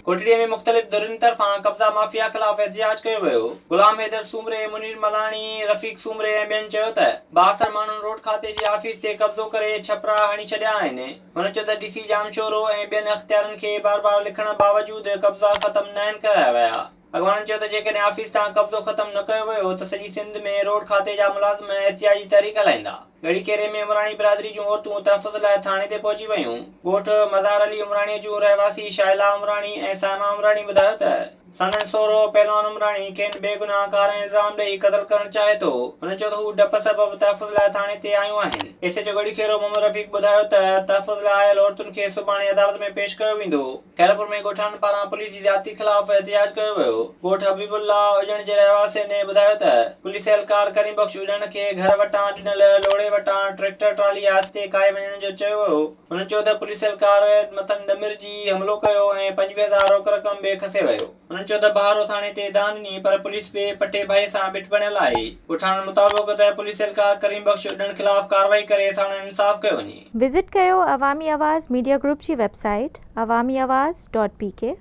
ڪوٽڙي ۾ مختلف ڌرين طرفان قبضا مافيا خلاف احتجاج ڪيو ويو. غلام حيدر سومري، منير ملاڻي، رفيق سومري ۽ ٻين چيو ته بااثر ماڻهن روڊ کاتي جي آفيس تي قبضو ڪري ڇپرا هڻي ڇڏيا آهن. هن چيو ته ڊي سي ڄامشورو ۽ ٻين اختيارين کي بار بار لکڻ باوجود قبضا ختم ناهن ڪرايا ويا. اڳواڻن چيو ته جيڪڏهن آفيس تان قبضو ختم نه ڪيو ويو ته سڄي سنڌ ۾ روڊ کاتي جا ملازم احتجاجي تحريڪ هلائيندا. ڳڙهي کيري ۾ عمراڻي برادري جون عورتون تحفظ لاء ٿاڻي تي پهچي ويون. ڳوٺ مزار علي عمراڻي جون رهواسي شائلا عمراڻي ۽ صائمه عمراڻي ٻڌايو ته سندن سهرو پهلوان عمراڻي کين بيگناهه ڪارنهن الزام ڏئي قتل ڪرڻ چاهي ٿو. هن چيو ته هو ڊپ سبب تحفظ لاء ٿاڻي تي آيون آهن. S H O Garhi Khero Muhammad Rafiq ٻڌايو ته تحفظ لاء آيل عورتن کي سڀاڻي عدالت ۾ پيش ڪيو ويندو. خيرپور ۾ ڳوٺاڻن پاران پوليس جي زيادتي خلاف احتجاج ڪيو ويو. ڳوٺ حبيب الله اڄڻ جي رهواسين ٻڌايو ته پوليس اهلڪار ڪريم بخش اڄڻ کي گهر وٽان ڏنل لوڙهي وٽان ٽريڪٽر ٽرالي آهستي ڪاهي وڃڻ جو چيو ويو. هنن چيو ته پوليس اهلڪار مٿن ڏمرجي حملو ڪيو ۽ 25 هزار روڪ رقم به کسي ويو. هنن چيو ته بهارو ٿاڻي تي دانهن ڏني پر پوليس به پٽي ڀائي سان ٻٽ بڻيل آهي. ڳوٺاڻن مطالبو ڪيو ته پوليس اهلڪار ڪريم بخش اڄڻ خلاف ڪارروائي ڪري ساڻن انصاف ڪيو وڃي. وزٽ ڪيو عوامي آواز ميڊيا گروپ جي website Awami Awaz dot P K.